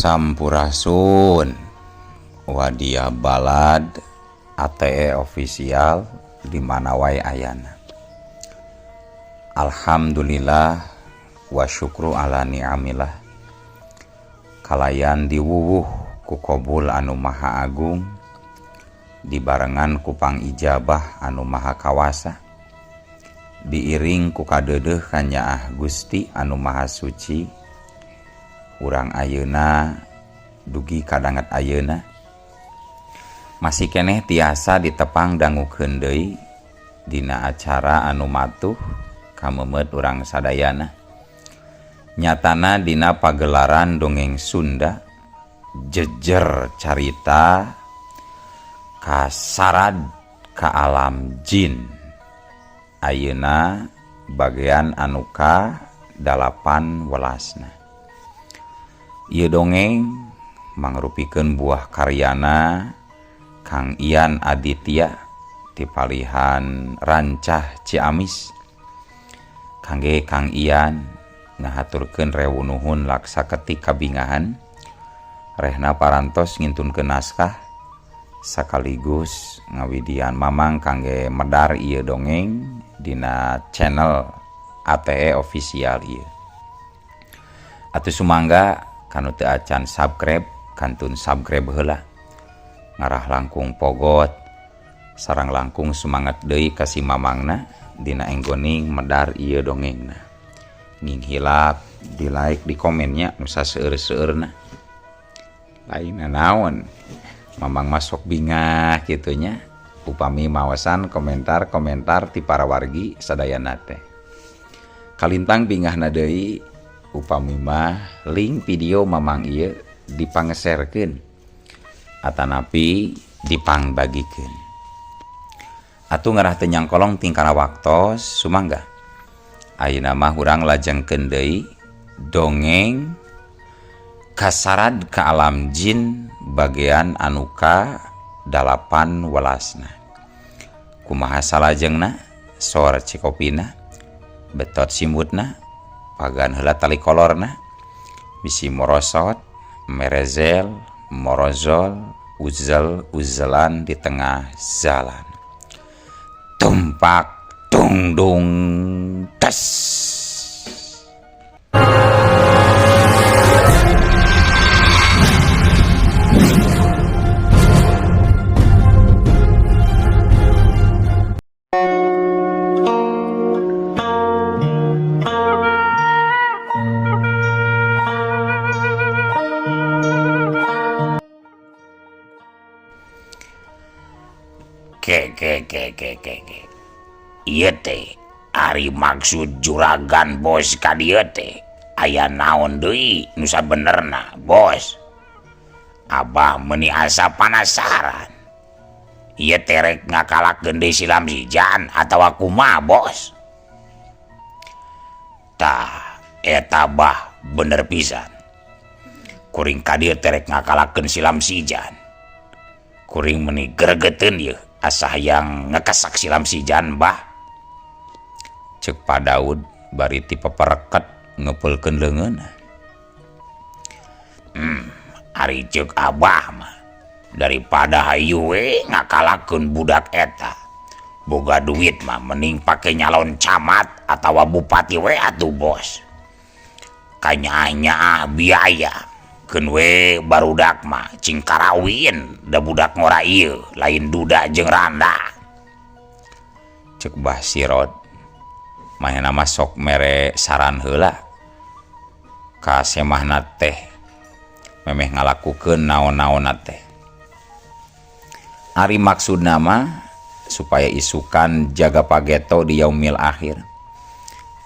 Sampurasun Wadia Balad ATE official di mana wae ayana. Alhamdulillah wa syukru ala ni'amillah. Kalayan diwuwuh ku kobul anu maha agung, dibarengan ku pangijabah anu maha kawasa, diiring ku kadeudeuh kanyaah Gusti anu maha suci. Urang ayeuna dugi kadanget ayeuna masih keneh tiasa ditepang dangukeun deui dina acara anu matuh kameumeut urang sadayana, nyatana dina pagelaran dongeng Sunda jejer carita kasarad ka alam jin ayeuna bagian anu ka 18 welasna. Ieu dongeng mangrupikeun buah karyana Kang Ian Aditya ti palihan Rancah Ciamis. Kangge Kang Ian ngahaturkeun rewu nuhun laksa ketik kabingahan rehna parantos ngintunkeun naskah sakaligus ngawidian mamang kangge medar ieu dongeng dina channel ATE official ieu. Atuh sumangga kanu teu acan subscribe kantun subscribe heula, ngarah langkung pogot sarang langkung semangat deui ka si mamangna dina enggoning medar ieu dongengna. Nging hilap di like di komennya nu saseueur-seueurna. Lainna naon mamang masuk bingah kitu nya upami mawasan komentar-komentar ti para wargi sadayana teh. Kalintang bingahna deui upami mah link video mamang ieu dipangeserkeun atanapi dipangbagikeun. Atuh ngarah teu nyangkolong tingkana waktos sumangga. Ayeuna mah urang lajengkeun deui dongeng kasarad ka alam jin bagian anu ka 8 welasna. Kumaha salajengna sor cikopina betot simutna pagan heula tali kolorna bisi morosot merezel morozol uzel uzelan di tengah jalan tumpak tungdung tes. Ke ieu teh ari maksud juragan bos ka dieu teh aya naon deui nu sabenerna bos. Abah meuni asa panasaran. Ieu teh rek ngakalakeun deui si Lamsijan atawa kumaha bos? Tah eta bah bener pisan. Kuring ka dieu teh rek ngakalakeun si Lamsijan. Kuring meuni gregeteun ieu asa hayang ngekasak si Lamsijan bah. Ceuk Pa Daud bari ti pepereket ngepeulkeun leungeunna. Ari ceuk abah mah daripada hayu we ngakalakeun budak eta. Boga duit mah mending pake nyalon camat atawa bupati we atuh bos. Kanyaah biaya keun we barudak mah cing karawin da budak ngora ieu lain duda jeung randa. Ceuk Bah Sirot manehna mah sok mere saran heula ka semahna teh memeh ngalakukeun naon-naonna teh. Ari maksudna mah supaya isukan jaga pageto di yaumil akhir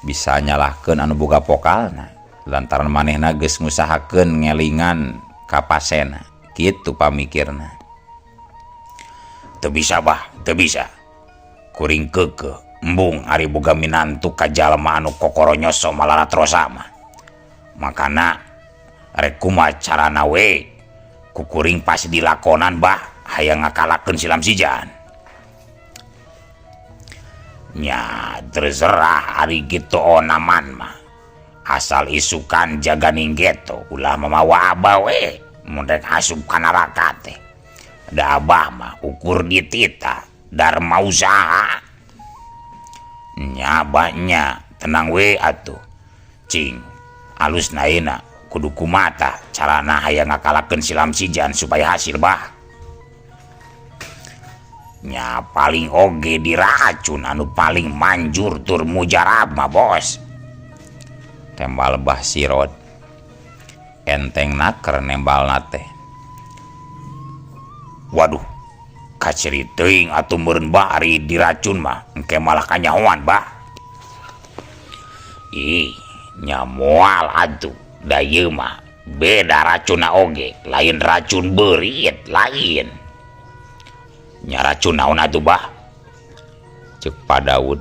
bisa nyalahkeun anu boga pokalna lantaran manehna geus ngusahakeun ngelingan ka pasena kitu pamikirna. Teu bisa bah, teu bisa. Kuring keukeuh embung ari boga minantu ka jalma anu kokoronyoso malaratrosa mah. Makana rek kumaha carana we ku kuring pasti dilakonan bah hayang ngakalakeun si Lamsijan. Nya terserah ari kitu onaman mah. Asal isukan jaga ninggeto ulah mamawa abah we mun rek asup ka neraka teh. Da abah mah ukur ditita darma usaha. Nya bah nya tenang we atuh. Cing alus ayeuna kudu kumaha carana hayang ngakalakeun si Lamsijan supaya hasil bah. Nya paling oge diracun anu paling manjur tur mujarab mah bos. Tembal Bah Sirot enteng naker nembalna teh. Waduh kaciri teuing atuh meureun bah ari diracun mah engke malah kanyahoan bah. Ih nya moal atuh da ieu mah beda racunna oge lain racun beurit lain. Nya racun naon atuh bah? Ceuk Pa Daud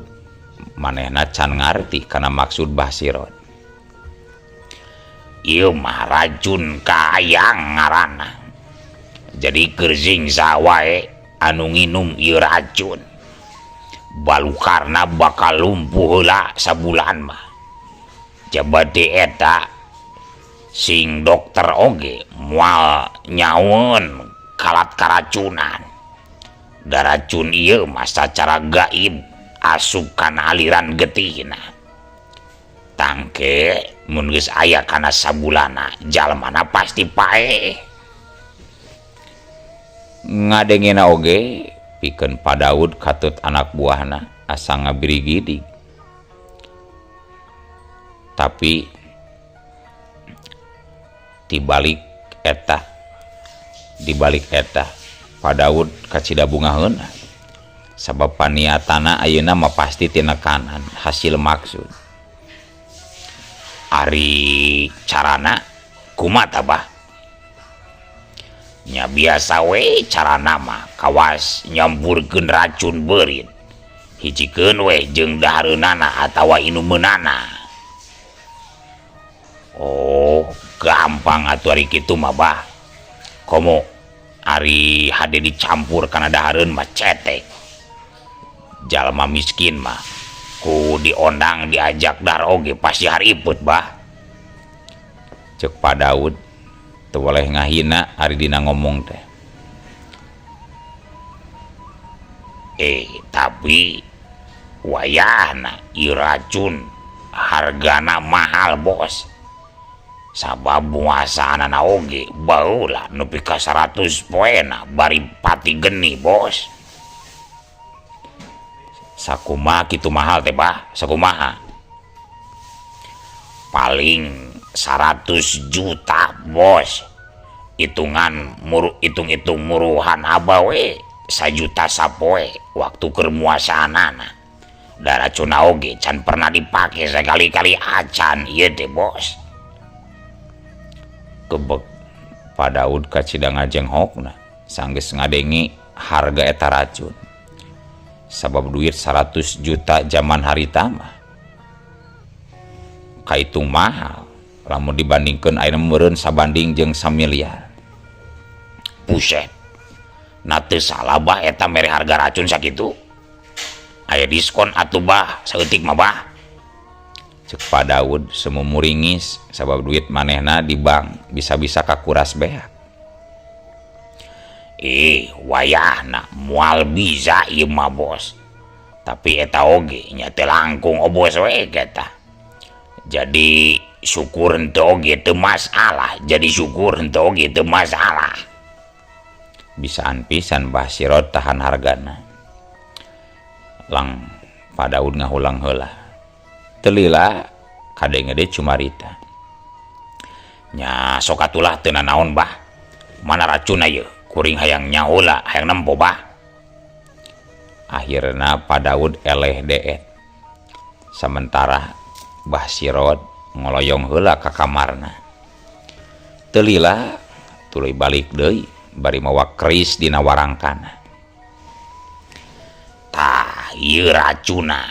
manehna can ngarti kana maksud Bah Sirot. Ieu mah racun kaayang ngaranna. Jadi keur singsa wae anu nginum ieu racun. Balukarna bakal lumpuh heula sabulan mah. Jabati eta sing dokter oge moal nyaun kalat karacunan. Da racun ieu mah sacara gaib asup kana aliran getihna. Tangke mun geus aya kana sabulana jalmana pasti paeh. Ngadengena oge pikeun Pa Daud katut anak buahna asa ngabirigidig. Tapi dibalik eta Pa Daud kacida bungaheuna sabab paniatana ayeuna mah pasti tinekanan hasil maksud. Ari carana kumaha tah bah? Nya biasa we carana mah kawas nyamburkeun racun beurit. Hijikeun we jeung dahareunana atawa inumeunana. Oh, gampang atuh ari kitu mah bah. Komo ari hade dicampur kana dahareun mah cetek. Jalma miskin mah ku diondang diajak dar oge pasti hariput bah. Ceuk Pa Daud teu boleh ngahina ari dina ngomong teh. Tapi wayahna ieu racun hargana mahal bos. Sabab muasaanana oge baheula nepi ka 100 poena bari pati geni bos. Sakumaha kitu mahal teh bah? Sakumaha? Paling 100 juta bos. Hitungan muru, hitung-hitung muruhan abah we sajuta sapoe waktu keur muasaanana. Da racunna oge can pernah dipake sakali-kali acan ieu teh bos. Kebek Pa Daud kacida ngajenghokna sanggeus ngadengi harga eta racun. Sabab duit 100 juta zaman harita mah kaitung mahal lamun dibandingkeun ayeuna meureun sabanding jeung samiliar. Buset. Na teu salah bah eta mere harga racun sakitu. Aya diskon atuh bah saeutik mah bah. Ceuk Pa Daud semumuringis sabab duit manehna di bank bisa-bisa kakuras beak. Wayahna moal bisa ieu mah bos. Tapi eta oge nya teu langkung obos we eta. Jadi syukur henteu oge teu masalah, jadi syukur henteu oge teu masalah. Bisaan pisan Bah Sirot tahan hargana. Lang Pa Daud ngahulang heula. Teu lila kadenge deui cumarita. Nya sok atulah teu nanaon bah. Mana racunna ieu? Kuring hayang nyaho lah, hayang nempo bah. Akhirna Pa Daud eleh deet. Sementara Bah Sirot ngoloyong heula ka kamarna. Teu lila tuluy balik deui bari mawa keris dina warangkana. Tah ieu racuna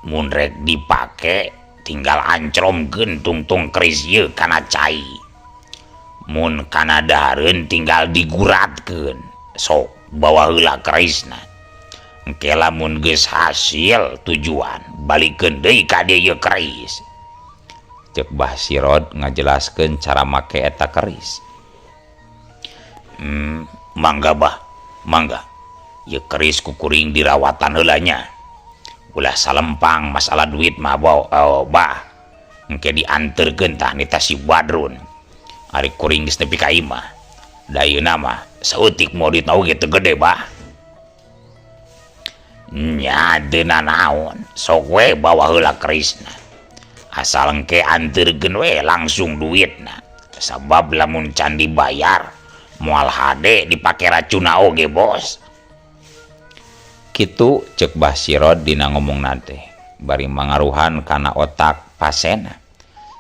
mun rek dipake tinggal ancromkeun tungtung keris ieu kana cai. Mun kana dahareun tinggal diguratkeun. Sok bawa heula kerisna. Engke lamun geus hasil tujuan balikeun deui ka dieu ieu keris. Cek Bah Sirod ngajelaskeun cara make eta keris. Mangga Bah, mangga. Ieu keris ku kuring dirawatan heula nya. Ulah salempang masalah duit mah oh, Bah. Engke dianterkeun tah nita si Badrun. Ari kuring geus nepi ka imah. Da ayeuna mah saeutik moal duitna oge teu gede Bah. Nya teu nanaon, sok we bawa heula kerisna. Asal engke anterkeun we langsung duitna. Sabab lamun can dibayar moal hade dipake racunna oge bos. Kitu cek Bah Sirod dina ngomongna teh bari mangaruhan kana otak pasena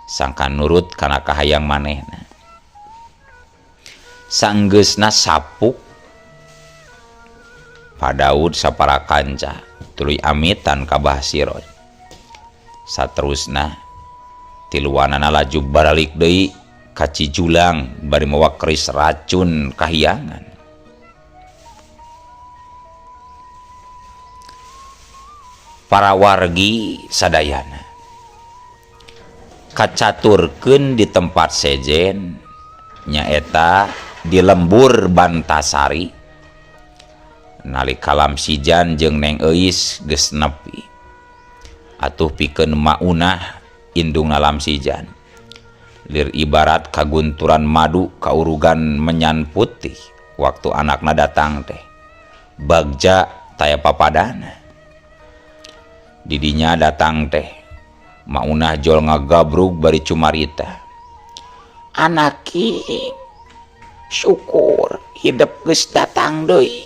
sangkan nurut kana kahayang manehna. Sanggeusna sapuk Pa Daud sapara kanca tuluy amitan ka Bah Sirod. Saterusna tiluanana laju baralik deui ka Cijulang bari mawa keris racun kahiyangan. Para wargi sadayana kacaturkeun di tempat sejen nyaeta di lembur Bantasari nalika Lamsijan jeung Neng Euis geus nepi atuh pikeun maunah indungna Lamsijan lir ibarat kagunturan madu kaurugan menyan putih waktu anakna datang teh bagja taya papadana. Didinya datang teh maunah jol ngagabrug bari cumarita. Anaki syukur hidep geus datang deui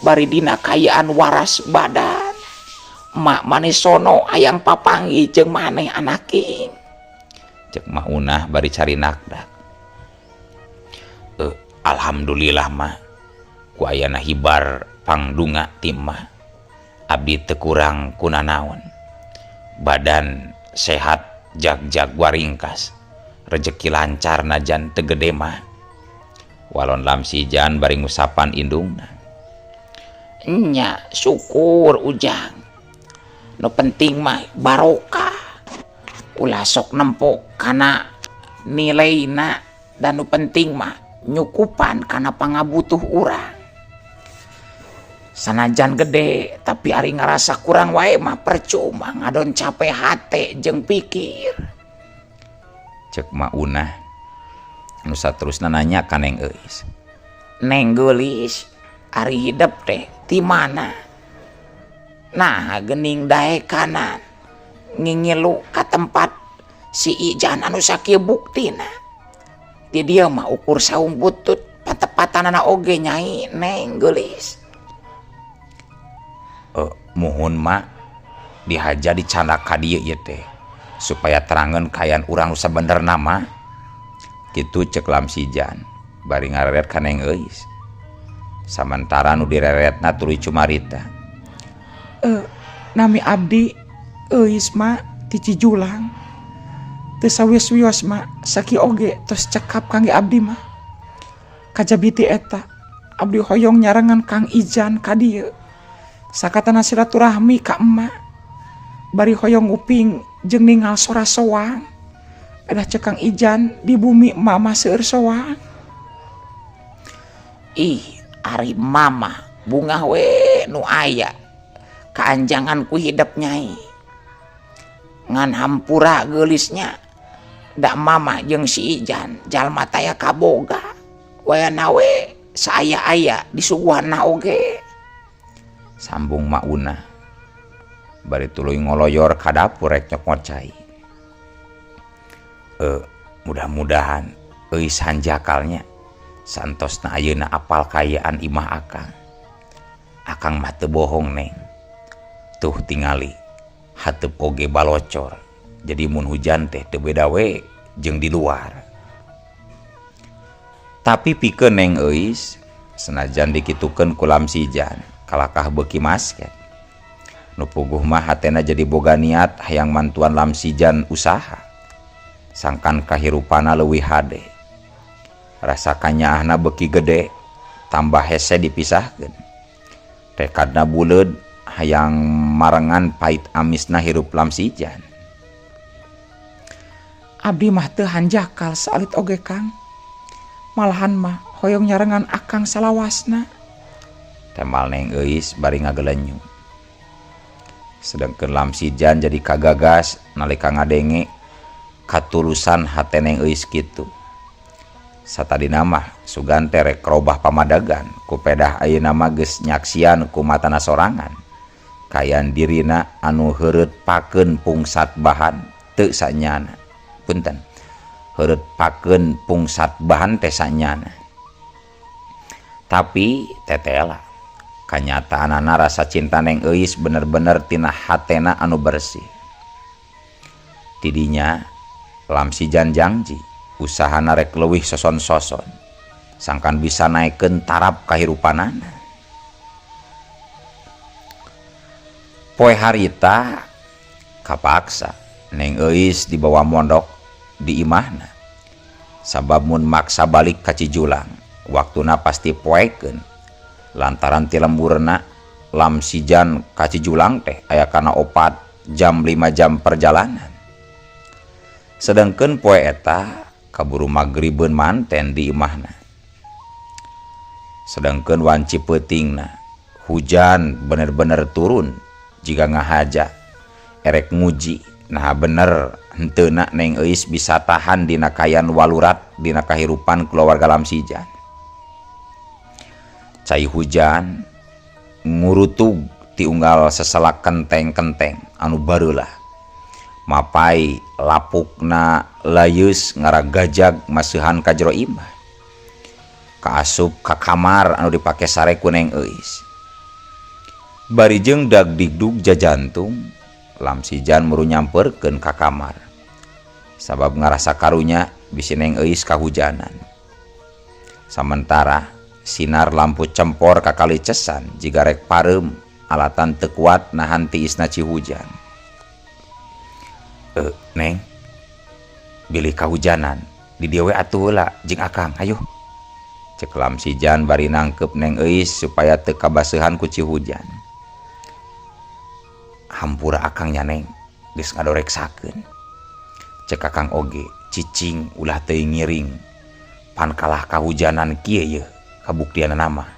bari dina kayaan waras badan. Mak maneh sono hayang papanggih jeung maneh anaki. Cek maunah bari cari nakdak. Alhamdulillah mah ku ayana hibar pangdunga ti mah. Abdi teu kurang kunanaon. Badan sehat jag-jag waringkas. Rejeki lancar najan teu gede mah. Walon Lamsijan bari ngusapan indungna. Nya syukur ujang. Nu penting mah barokah. Ulah sok nempo kana nilaina dan nu penting mah nyukupan kana pangabutuh urang. Sanajan gede tapi ari ngarasa kurang wae mah percuma ngadon capek hate jeung pikir. Cek maunah nu saterusna nanya ka Neng Euis. Neng geulis ari hidep teh ti mana? Nah geuning daekanan ngingilu ka tempat si Ijan anu sakieu buktina. Di dieu mah ukur saung butut patepatanana oge nyai Neng geulis. Muhun mak dihaja dicandak ka dieu ieu teh supaya terangeun kaayaan urang nu sabenerna mah. Kitu cek Lamsijan bari ngareret ka Neng Euis. Samantara nu direretna tuluy cumarita. Nami abdi Euis ma ti Cijulang. Teu sawios-wios ma saki oge tos cekap kangge abdi mah. Kajabiti eta abdi hoyong nyarengan Kang Ijan ka dieu. Sakatana silaturahmi ka emak. Bari hoyong nguping jeung ningal sora soang. Edah cek Kang Ijan di bumi mama seueur soang. Ih, ari mama bungah we nu aya. Kaanjangan ku hidep nyai. Ngan hampura geulisnya. Da mama jeung si Ijan jalma taya kaboga. Wayana we saaya-aya disuguhanna oge. Sambung maunah bari tuluy ngoloyor ka dapur rek nyokot cai. Mudah-mudahan euis hanjakalnya santosna ayeuna apal kaayaan imah akang. Akang mah teu bohong Neng. Tuh tingali hateup oge balocor. Jadi mun hujan teh teu beda we jeung di luar. Tapi pikeun Neng Euis senajan dikitukeun ku Lamsijan kalakah beuki masket. Nu puguh mah hatena jadi boga niat hayang mantuan Lamsijan usaha. Sangkan kahirupana leuwih hade. Rasa kanyaahna beuki gede, tambah hese dipisahkeun. Tekadna buleud hayang marengan pait amisna hirup Lamsijan. Abdi mah teu hanjakal saalit oge Kang. Malahan mah hoyong nyarengan Akang salawasna. Temal Neng Euis bari ngagelenyu. Sedengkeun Lamsijan jadi kagagas nalika ngadenge katulusan hate Neng Euis kitu. Satadina mah sugan teh rek robah pamadagan ku pedah ayeuna mah geus nyaksian ku matana sorangan. Kayan dirina anu heureut pakeun pungsat bahan teu sanyana. Punten. Heureut pakeun pungsat bahan teh sanyana. Tapi tetela kanyataanana rasa cinta Neng Euis bener-bener tina hatena anu bersih. Tidinya Lamsijan jangji usahana rek leuwih soson-soson sangkan bisa naikeun taraf kahirupanana. Poe harita kapaksa Neng Euis dibawa mondok di imahna. Sabab mun maksa balik ka Cijulang waktuna pasti poekeun. Lantaran ti lemburna Lamsijan ka Cijulang teh aya kana 4 jam 5 jam perjalanan. Sedengkeun poe eta kaburu magribeun manten di imahna. Sedengkeun wanci peutingna hujan bener-bener turun jiga ngahaja erek nguji nah bener henteuna Neng Euis bisa tahan dina kayan walurat dina kahirupan keluarga Lamsijan. Cai hujan ngurutug ti unggal seselak kenteng-kenteng anu bareulah. Mapai lapukna layeus ngaragajag maseuhan ka jero imah. Kaasup ka kamar anu dipake sare ku Neng Euis. Bari jeung dagdigdug jajantung, Lamsijan muru nyamperkeun ka kamar. Sabab ngarasa karunya bisi Neng Euis kahujanan. Samentara sinar lampu cempor kakalicesan jiga rek pareum alatan teu kuat nahan tiisna cihujan. Neng, bilih kahujanan di dieu we atuh heula jeung Akang, hayu. Cek Lamsijan bari nangkep Neng Euis supaya teu kabaseuhan ku cihujan. Hampura Akang nya Neng, geus ngadoreksakeun. Cek Akang oge, cicing ulah teuing ngiring. Pan kalah kahujanan kieu yeuh kabuktianna mah.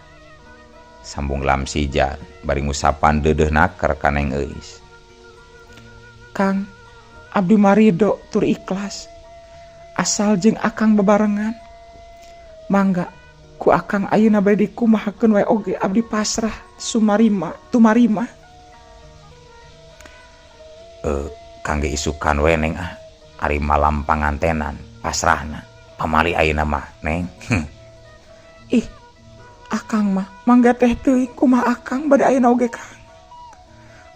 Sambung Lamsijan bari ngusapan deudeuh naker ka Neng Euis. Kang, abdi marido tur ikhlas. Asal jeung Akang bebarengan. Mangga ku Akang ayeuna bade dikumahakeun wae oge abdi pasrah sumarima tumarima. Kangge isukan we Neng ah. Ari malam pangantenan pasrahna pamali ayeuna mah Neng. Ih, Akang mah mangga teh teuing kumaha Akang bade ayeuna oge Kang.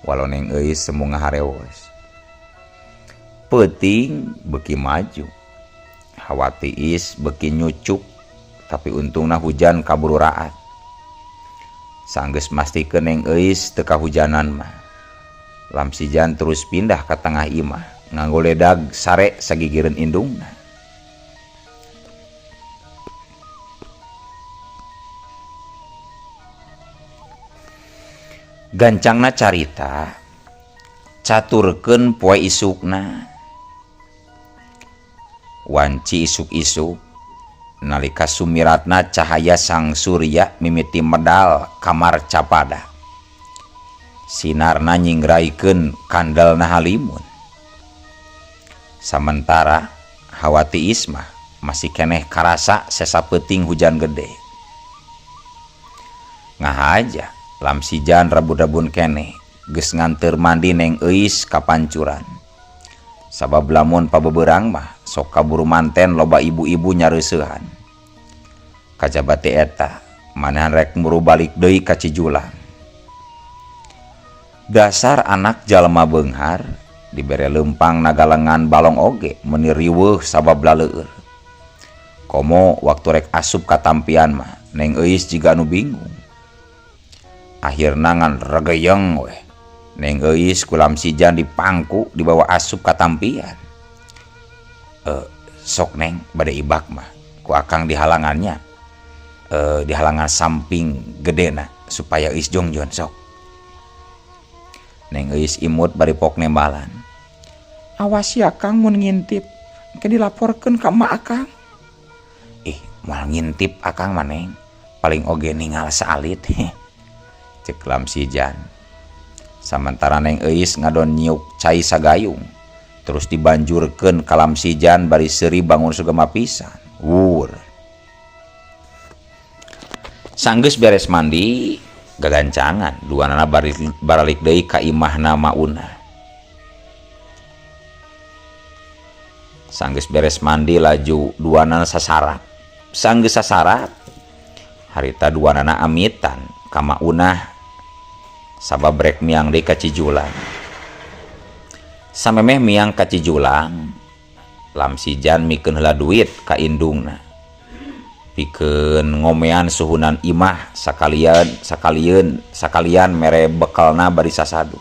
Walau Neng Euis semu ngaharewos. Peuting beuki maju. Hawa tiis beuki nyucuk, tapi untungna hujan kaburu raat. Sanggeus mastikeun Neng Euis teu kahujanan mah. Lamsijan terus pindah ka tengah imah, nganggo ledag sare sagigireun indungna. Gancangna carita caturkeun poe isukna. Wanci isuk-isuk nalika sumiratna cahaya sang surya mimiti medal kamar capada. Sinarna nyingraikeun kandalna halimun. Samentara hawa tiis mah masih keneh karasa sesa peuting hujan gede. Ngahaja Lamsijan rabun-rabun keneh geus nganteur mandi Neng Euis ka pancuran. Sabab lamun pabeberang mah sok kaburu manten loba ibu-ibu nyareuseuhan. Kajaba ti eta manehan rek muru balik deui ka Cijulang. Dasar anak jalma beunghar dibere leumpang nagalengan balong oge meuni riweuh sabab laleueur. Komo waktu rek asup ka tampian mah Neng Euis jiga anu bingung. Akhirna ngan regeyeng weh. Neng Euis ku Lamsijan dipangku dibawa asup ka tampian. Sok Neng bade ibak mah ku Akang di halangannya. Di halangan samping gedena supaya Euis jongjon sok. Neng Euis imut bari pok nembalan. Awas ya Kang mun ngintip, Engke dilaporkeun ka emak akang. Ih, moal ngintip akang mah Neng. Paling oge ningal saalit. Cek Lamsijan. Samantara Neng Euis ngadon nyiuk cai sagayung. Terus dibanjurkeun ka Lamsijan bari seuri bangun sugema pisan. Wur. Sanggeus beres mandi, gagancangan duanana baralik deui ka imahna Maunah. Sanggeus beres mandi laju duanana sasarap. Sanggeus sasarap, harita duanana amitan ka Maunah sabab rek miang deui ka Cijulang. Samemeh miang ka Cijulang, Lamsijan mikeun heula duit ka indungna. Pikeun ngomean suhunan imah sakalian mere bekalna bari sasadu.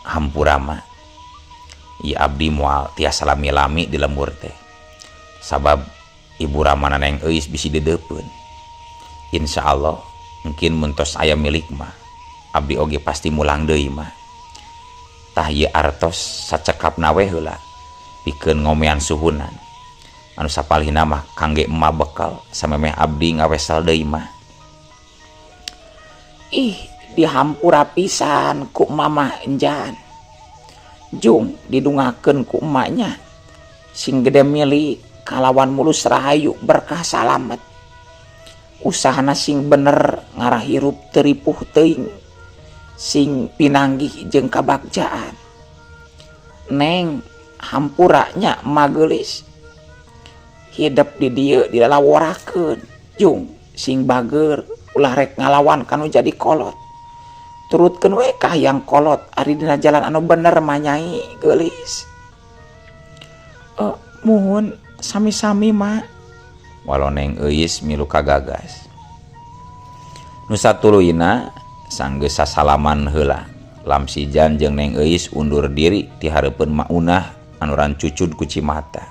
Hampura mah. Ieu abdi moal tiasa lami-lami di lembur teh. Sabab ibu ramana Neng Euis bisi dedeupeun. Insyaallah mungkin mun tos aya milik mah abdi oge pasti mulang deui mah. Tah ieu artos sacekapna we heula pikeun ngomean suhunan. Anu sapalihna mah kangge emak bekal samemeh abdi ngawesel deui mah. Ih, dihampura pisan ku mamah enjan. Jung didungakeun ku emaknya. Sing gede milik kalawan mulus rahayu berkah salamet. Usahana sing bener ngarah hirup teu ripuh teuing. Sing pinanggih jeung kabagjaan. Neng hampura nya mageulis. Hidep di dieu dilalaworakeun. Jung sing bager ulah rek ngalawan kanu jadi kolot. Turutkeun we ka hayang kolot ari dina jalan anu bener mah nyai geulis. Muhun sami-sami mak. Walau Neng Euis milu kagagas. Nu satuluyna sanggeus sasalaman heula. Lamsijan jeung Neng Euis undur diri ti hareupeun Maunah anu rancucud ku cimata.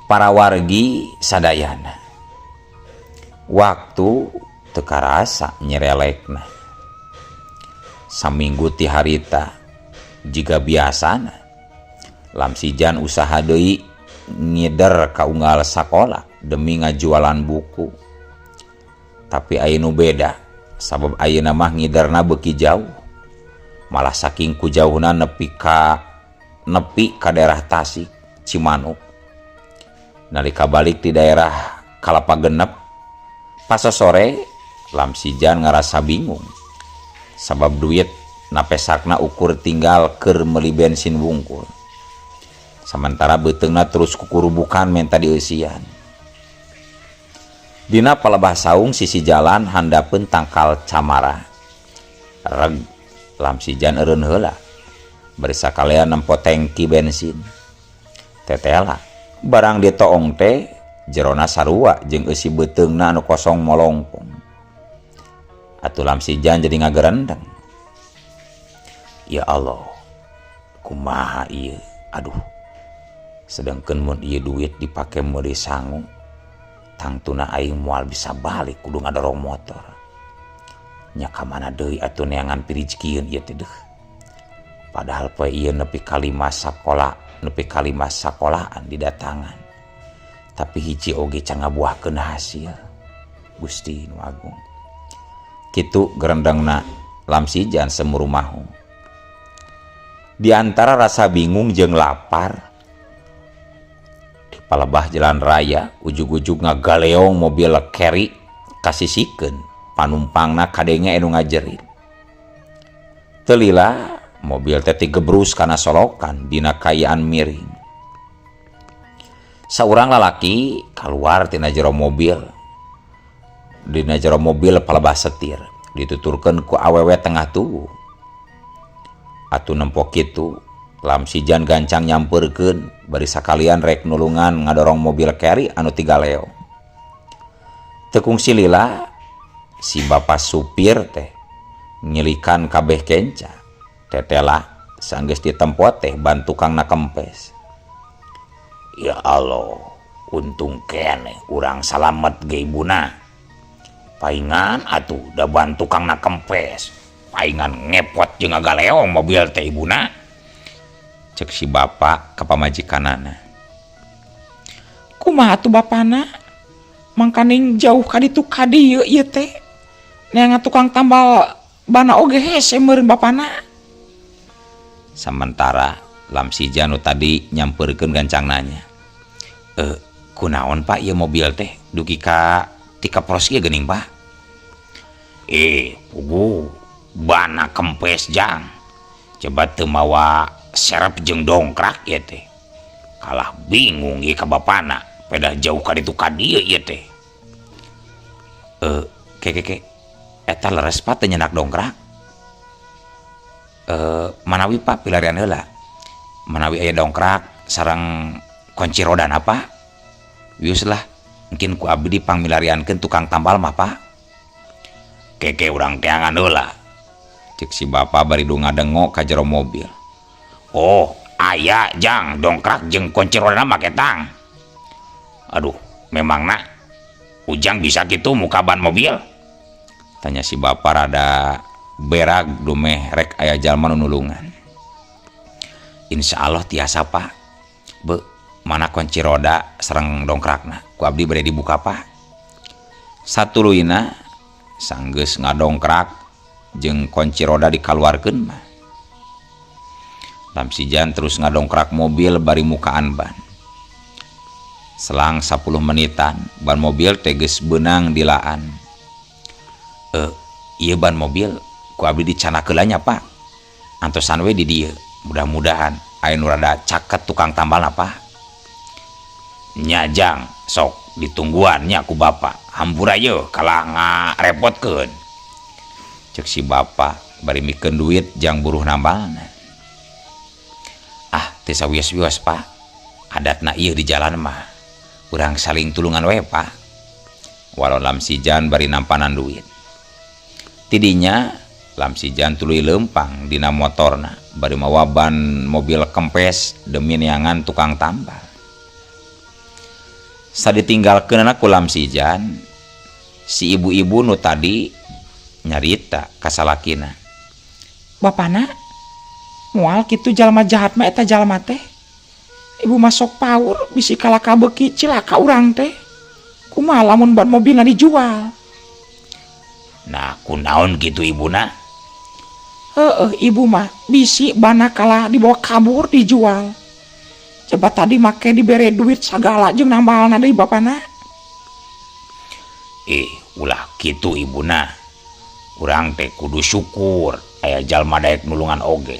Para wargi sadayana. Waktu teu karasa nyerelekna. Saminggu ti harita jiga biasana. Lamsijan usaha deui ngider ka unggal sakola demi ngajualan buku. Tapi aya nu beda, sabab ayeuna mah ngiderna beuki jauh. Malah saking kujauhna nepi ka daerah Tasik, Cimanuk. Nalika balik di daerah Kalapa Genep, pasosore Lamsijan ngarasa bingung. Sabab duit napesakna ukur tinggal keur meuli bensin wungkul. Sementara beuteungna terus kukurubukan menta dieusian. Dina palebah saung sisi jalan handapeun tangkal camara. Reg Lamsijan eureun heula. Bari sakalian nempo tangki bensin. Tetela barang ditoong teh jerona sarua jeung eusi beuteungna anu kosong molongpong. Atuh Lamsijan jadi ngagerendeng. Ya Allah, kumaha ieu? Aduh. Sedengkeun mun ieu duit dipake meuli sangu, tangtuna aing moal bisa balik kudu ngadorong motor. Nya ka mana deui atuh neangan pirijkieun ieu teh deuh. Padahal poe ieu nepi ka lima sakola, nepi ka lima sakolaan didatangan. Tapi hiji oge can ngabuahkeun hasil. Gusti nu agung. Kitu gerendengna Lamsijan semurumahu. Di antara rasa bingung jeung lapar, di palebah jalan raya ujug-ujug ngagaleong mobil carry kasisikeun panumpangna kadenge anu ngajerit. Teu lila mobil teh tigebrus kana solokan dina kaayaan miring. Saurang lalaki kaluar tina jero mobil. Dina jero mobil palebah setir dituturkeun ku awewe tengah tubuh. Atuh nempo kitu Lamsijan gancang nyampeurkeun bari sakalian rek nulungan ngadorong mobil carry anu tigaleo. Teu kungsi lila si bapa supir teh nyelikan kabeh kenca. Tetela sanggeus ditempo teh ban tukangna kempes. Ya Allah, untung keneh urang salamet ge ibuna. Paingan atuh da ban tukangna kempes. Paingan ngepot jeung ngagaleong mobil teh ibuna. Cek si bapak ka pamajikanana. Kumaha atuh bapana? Mangkaning jauh ka ditu ka dieu ieu teh. Neangan tukang tambal bana oge hese meureun bapana. Samentara Lamsija nu tadi nyamperkeun gancang nanya. Kunaon Pak ieu mobil teh dugi ka tika poros ieu geuning Pak? Puguh bana kempes jang. Coba teu mawa serep jeung dongkrak ieu teh. Kalah bingung ieu ka bapana, pedah jauh ka ditu ka dieu ieu teh. Ke eta leres Pak teu nyenak dongkrak? Manawi Pak pilarian heula. Manawi aya dongkrak sareng kunci rodana Pak. Wios lah, mungkin ku abdi pangmilariankeun tukang tambal mah Pak. Keke urang teangan heula. Cek si bapak bari ngadengo ka jero mobil. Oh, aya jang dongkrak jeung kunci rodana make tang. Aduh, memangna Ujang bisa gitu muka ban mobil? Tanya si bapak rada berag dumeh rek aya jalma nu nulungan. Insya Allah tiasa Pak. Be, mana kunci roda sareng dongkrakna? Ku abdi bade dibuka Pak. Satuluyna sanggeus ngadongkrak jeung kunci roda dikaluarkeun mah. Lamsijan terus ngadongkrak mobil bari mukaan ban. Selang 10 menitan ban mobil teh geus beunang dilaan. Ieu ban mobil ku abdi dicanak heula nya Pak. Antosan we di dieu. Mudah-mudahan aya nu rada caket tukang tambal apa. Nya jang, sok ditungguan nya ku bapak. Hampura yeuh kalah ngarepotkeun. Cek si bapak bari mikeun duit jang buruh nambalna. Ah, teu sawios-wios Pak. Adatna ieu di jalan mah. Urang saling tulungan we Pak. Walau Lamsijan bari nampanan duit. Tidinya Lamsijan tuluy leumpang dina motorna bari mawa ban mobil kempes demi neangan tukang tambal. Saditinggalkeunana ku Lamsijan, si ibu-ibu nu tadi nyarita ka salakina. Bapana, moal kitu jalma jahat mah eta jalma teh. Ibu masuk paur bisi kalaka beuki cilaka urang teh. Kumaha lamun ban mobilna dijual? Nah, kunaon kitu ibuna? Heeh, ibu mah bisi bana kalah dibawa kabur dijual. Coba tadi make dibere duit sagala jeung nambalna deui bapana. Ulah kitu ibuna. Urang teh kudu syukur aya jalma daek nulungan oge.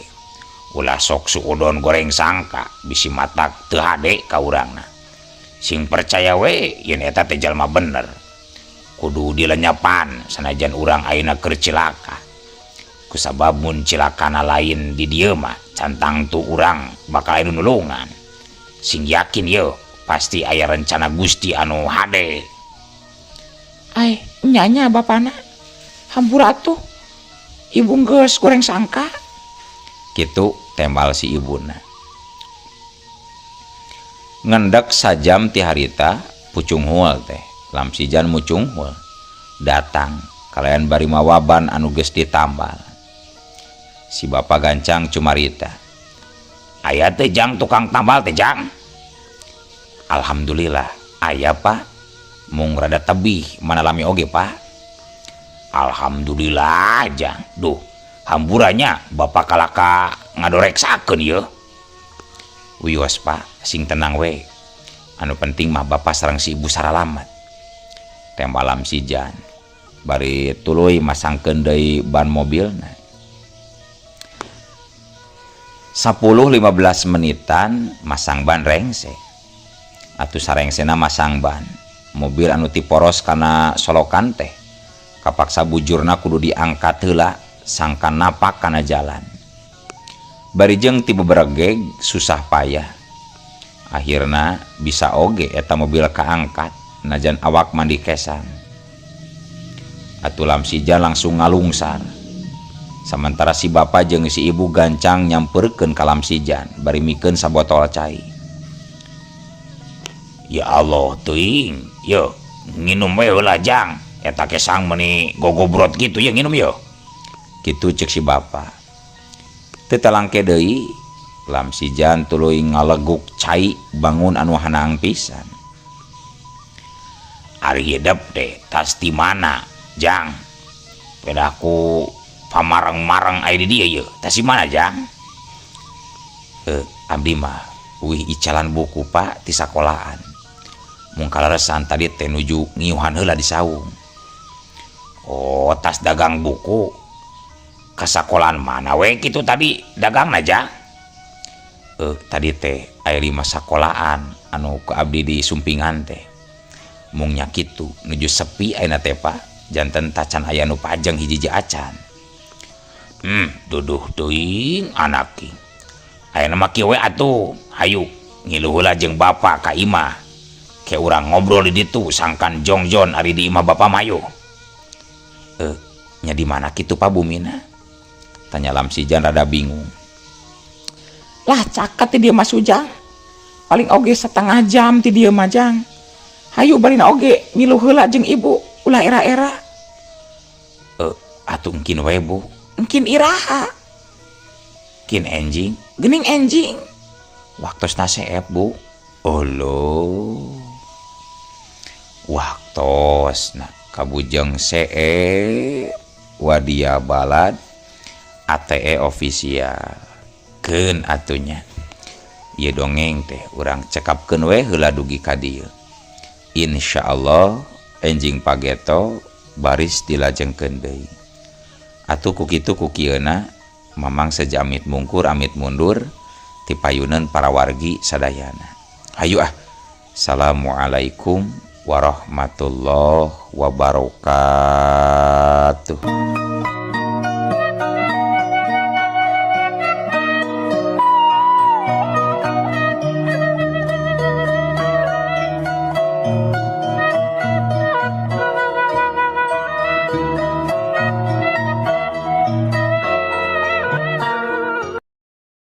Ulah sok suudon goreng sangka bisi matak teu hade ka urangna. Sing percaya we yen eta teh jalma bener. Kudu dilenyepan sanajan urang ayeuna keur cilaka. Kusabab mun cilakana lain di dieu mah cantang tu urang bakal aya nulungan. Sing yakin yeuh pasti aya rencana Gusti anu hade. Ai, nyanya bapana. Hampura atuh. Ibu geus goreng sangka. Kitu tembal si ibuna. Ngendek sajam ti harita pucunghul teh. Lamsijan mucunghul datang kalayan bari mawa ban anu geus ditambal. Si bapak gancang cumarita. Aya teh jang tukang tambal teh jang. Alhamdulillah aya Pak. Mung rada tebih mana lami oge Pak. Alhamdulillah jang. Duh, hamburannya bapak kalaka ngadoreksakeun yeuh. Wios Pak, sing tenang we. Anu penting mah bapak sareng si ibu saralamat. Tembal Lamsijan bari tuluy masangkeun deui ban mobilna. 10-15 menitan masang ban rengse. Atuh sarengsena masang ban. Mobil anu tiporos kana solokan teh kapaksa bujurna kudu diangkat heula sangkan napak kana jalan. Bari jeung ti beberegeg susah payah. Akhirna bisa oge eta mobil kaangkat najan awak mandi kesan. Atuh Lamsijan langsung ngalungsar. Sementara si bapak jeung si ibu gancang nyamperkeun ka Lamsijan bari mikeun sabotol cai. Ya Allah teuing, yeuh nginum we heula jang. Eta kesang meuni gogobrot kitu ye nginum yeuh. Kitu cek si bapa. Teu talangke deui Lamsijan tuluy ngaleguk cai bangun anu hanang pisan. Ari hidep teh tas di mana jang? Pedaku pamareng-mareng aya di dieu yeuh. Tas di mana jang? Abdi mah uih icalan buku Pak ti sakolaan. Mung kaleresan tadi teh nuju ngiuhan heula di saung. Oh, tas dagang buku. Ka sakolaan mana we kitu tadi dagangna jang? Tadi teh aya 5 sakolaan anu ku abdi di sumpingan teh. Mung nya kitu nuju sepi ayeuna teh Pak, janten tacan aya nu pajeng hiji-hiji acan. Duduh teuing anak ki. Ayeuna mah kieu we atuh, hayu ngilu heula jeung bapa ka imah. Ke urang ngobrol di ditu sangkan jongjon ari di imah bapa mayu. Nya di mana kitu Pak bumina? Tanya Lamsijan rada bingung. Lah caket ti dieu mah Sujang. Paling oge setengah jam ti dieu mah jang. Hayu barina oge milu heula jeung ibu ulah era-era. Atuh engkin we bu. Engkin iraha. Kin enjing. Gening enjing. Waktosna seep bu. Olo. Waktosna kabujeng seep wadia balad ATE official. Keun atunya. Ieu dongeng teh urang cekapkeun we heula dugi ka dieu. Insyaallah enjing pageto baris dilajengkeun deui. Atuh ku kitu ku kieuna mamang seja amit mungkur amit mundur ti payuneun para wargi sadayana. Hayu ah. Assalamualaikum warahmatullahi wabarakatuh.